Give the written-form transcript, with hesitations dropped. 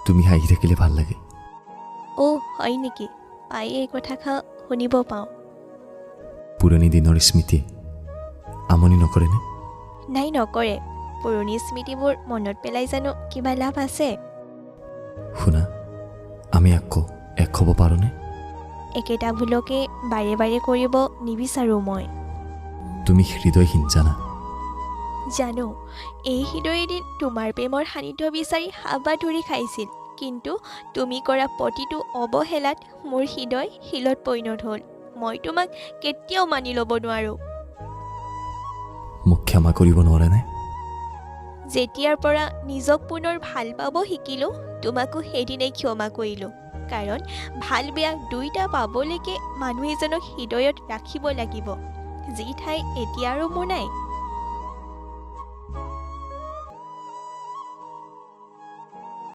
তুমি হাঁহি থাকিলে ভাল লাগে। অ' হয় নেকি? পায়ে এই কথাষাৰ শুনিব পাওঁ। পুৰণি দিনৰ স্মৃতি আমনি নকৰেনে? নাই, নকৰে। পুৰণি স্মৃতিবোৰ মনত পেলাই জানো কিবা লাভ আছে? শুনা, আমি আকৌ এক হ'ব পাৰোঁনে? একেটা ভুলকে বাৰে বাৰে কৰিব নিবিচাৰোঁ মই। তুমি হৃদয়হীন, জানা? জানো। এই হৃদয় এদিন তোমাৰ প্ৰেমৰ সান্নিধ্য বিচাৰি হাবাথুৰি খাইছিল। কিন্তু তুমি কৰা প্ৰতিটো অৱহেলাত মোৰ হৃদয় শিলত পৰিণত হ'ল। মই তোমাক কেতিয়াও মানি ল'ব নোৱাৰোঁ। মোক ক্ষমা কৰিব নোৱাৰেনে? যেতিয়াৰ পৰা নিজক পুনৰ ভাল পাব শিকিলোঁ, তোমাকো সেইদিনাই ক্ষমা কৰিলোঁ। কাৰণ ভাল বেয়া দুয়োটা পাবলৈকে মানুহ এজনক হৃদয়ত ৰাখিব লাগিব, যি ঠাই এতিয়া আৰু মোৰ নাই।